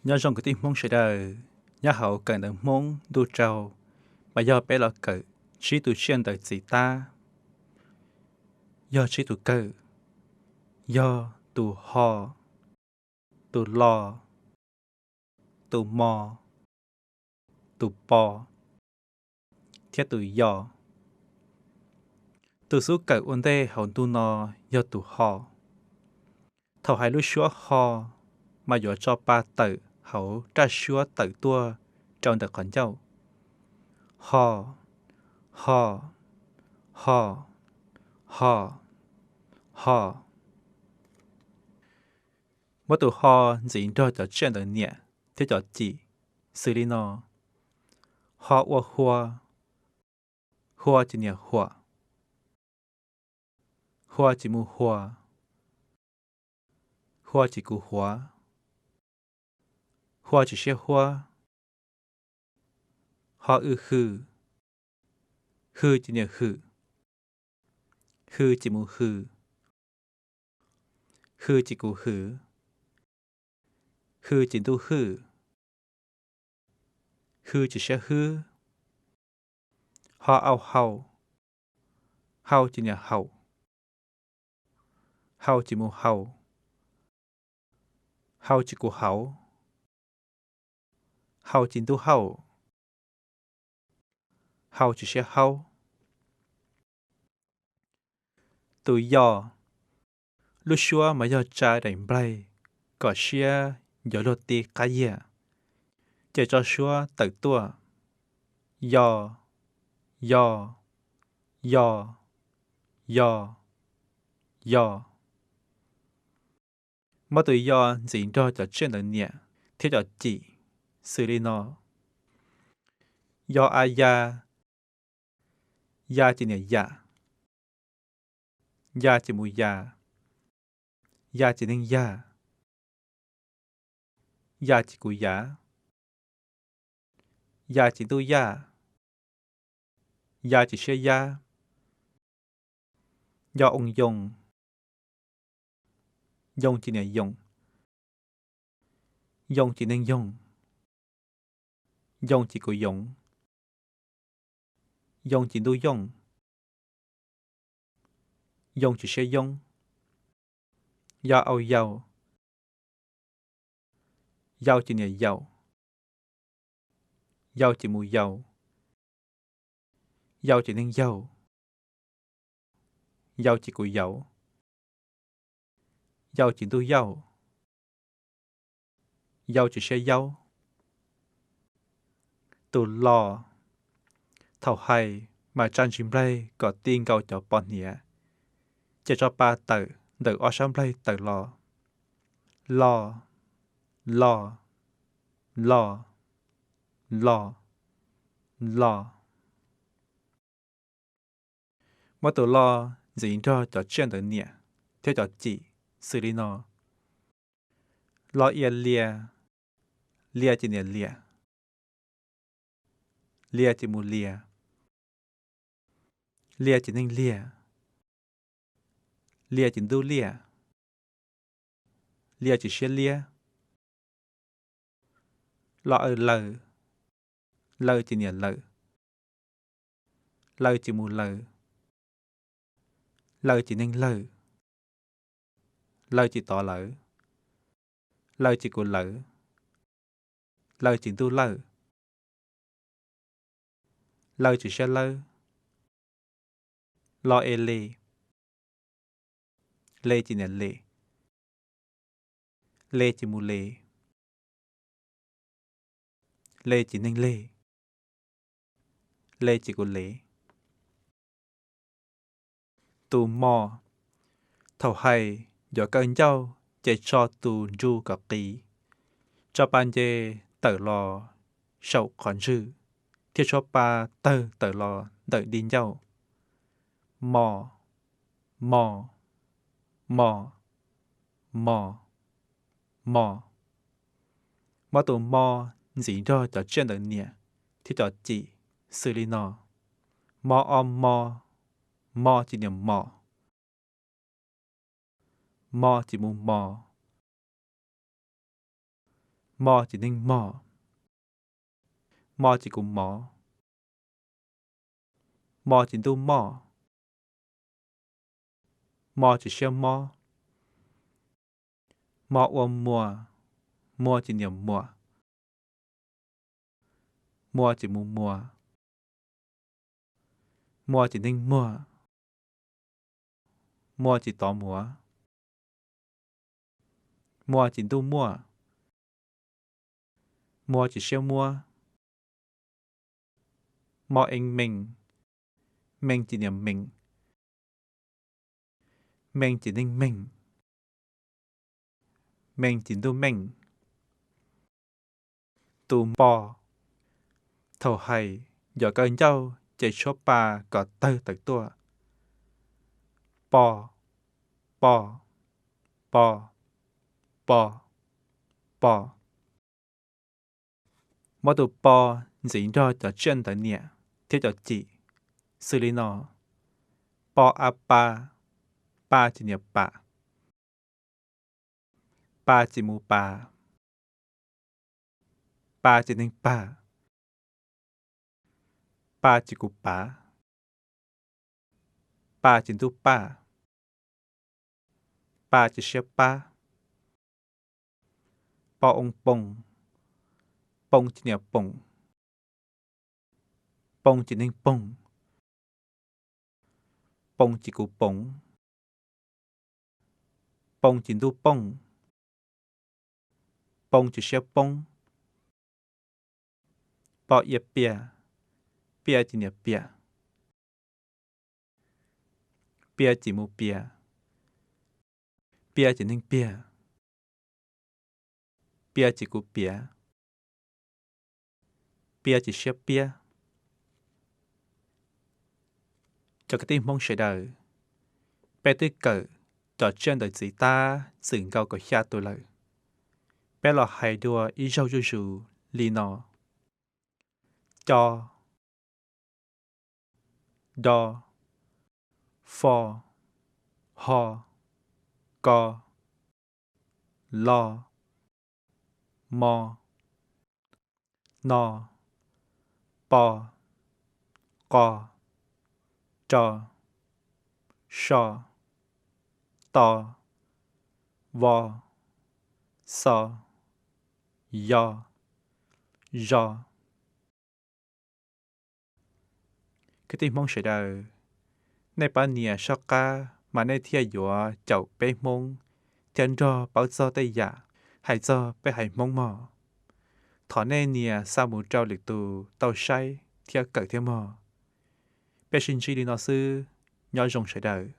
Nyob zoo kwv tij Hmoob sawv daws, nyob hauv kawm ntawv Hmoob ntuj rau, mas yog peb los kawm tsib tus tsiaj ntawv txiv tab, yog tsib tus kawm, yog tus ho, tus lo, tus mo, tus po, thiab tus yo. Tus xub kawm ua ntej hauv ntu no yog tus ho. Thaum hais lub suab ho, mas yuav tso pa tawm hauv raj suab tawm tuaj rau ntawm qhov ncauj. Ho, ho, ho, ho, ho. Muab tus ho ntxiv nrog cov tsiaj ntawv niam thiab cov cim, xws li no: ho ua hua, hua ces niam huam, hua ces mus hua, hua ces kuv huav, hua ces siab huab. Ho w hw, hw ces niam hwm, hw ces mus hw, hw ces kuv hwv, hw ces ntuj hwj, hw ces siab hwb. Ho au hau, hau ces niam haum, hau ces mus haus, hau ces kuv haus, hau ces ntuj hauj, hau ces siab haub. Tus yo, lub suab mas yog tsa daim nplaig kom siab yuav luag ti qab yiag, ces tso suab tawm tuaj: yo, yo, yo, yo, yo. Muab tus yo ntxiv nrog cov tsiaj ntawv niam thiab cov cim, xws li no: yo a ya, ya ces niam yam, ya ces mus yas, ya ces neeg yag, ya ces kuv yav, ya ces ntuj yaj, ya ces siab yab. Yo oo yoo, yoo ces niam yoom, yoo ces neeg yoog, yoo ces kuv yoov, yoo ces ntuj yooj, yoo ces siab yoob. Yo au yau, yau ces niam yaum, yau ces mus yaus, yau ces neeg yaug, yau ces kuv yaus, yau ces ntuj yauj, yau ces siab yaub. Tus lo, thaum hais mas tsa ntsis nplaig kom ti nkaus cov pos hniav, ces tso pa tawm ntawm ob sab nplaig tawm los: lo, lo, lo, lo, lo. Muab tus lo ntxiv nrog cov tsiaj ntawv niam thiab cov cim, xws li no: lo ia lia, lia ces niam liam, lia ces mus lias, lia ces neeg liag, lia ces ntuj liaj, lia ces siab liab. Lo aw laws, laws ces niam lawm, laws ces mus laws, laws ces neeg lawg, laws ces tod lawv, laws ces kuv lawv, laws ces ntuj lawj, laws ces siab lawb. Lo e le, le ces niam lem, le ces mus les, le ces neeg leg, le ces kuv lev. Tus mo, thaum hais yuav kaw ncauj ces tso tus nru kom qis, tso pa nce tawm los saum qhov ntswg, thiab tshuab pa tawg tawm los ntawm di ncauj. Mo, mo, mo, mo, mo. Muab tus mo ntxiv nrog cov tsiaj ntawv niam thiab cov cim, xws li no: mo o mo, mo ces niam mos, mo ces mus mos, Mo ces neeg mog. Mo ces kuv mov. Mo ces ntuj moj. Mo ces siab mob. Mo ua muas. Muas ces niam muam. Muas ces mus muas. Muas ces neeg muag. Muas ces tov muav. Muas ces ntuj muaj. Muas ces siab muab. Mo eev mees. Mees ces niam meem. Mees ces neeg meeg. Mees ces ntuj meej. Tus po, thaum hais, yog kaw ncauj ces tshuab pa kom tawg tawm tuaj. Po, po, po, po, po. Muab tus po ntxiv nrog cov tsiaj ntawv niam thiab cov cim, xws li no: po a pa, pa ces niam pam. Pa ces mus pas. Pa ces neeg pag. Pa ces kuv pav. Pa ces ntuj paj. Pa ces siab pab. Po oo poom. Poom ces niam poom. Poom ces neeg poog. Poom ces kuv poov. Poom ces ntuj pooj. Poom ces siab poob. Po ia pias. Pias ces niam piam. Pias ces mus pias. Pias ces neeg pias. Pias ces kuv piav. Pias ces siab piab. Cov kwv tij Hmoob sawv daws, peb twb kawm cov tsiaj ntawv txiv tab txwm nkaus kaum xya tus lawm. Peb los hais dua ib zaug zuj zus li no: co, do, fo, ho, ko, lo, mo, no, po, qo, ro, so, to, vo, xo, yo, zo. Kwv tij Hmoob sawv daws, nej pab nias soj qab mas nej thiaj yuav caum peb Hmoob thiab nrog paub txog tej yam hais txog peb haiv Hmoob mog. Thov nej nias xa mus rau lwm tus tau saib thiab kawm thiab mog. Peb sib ntsib li no xwb, nyob zoo sawv daws.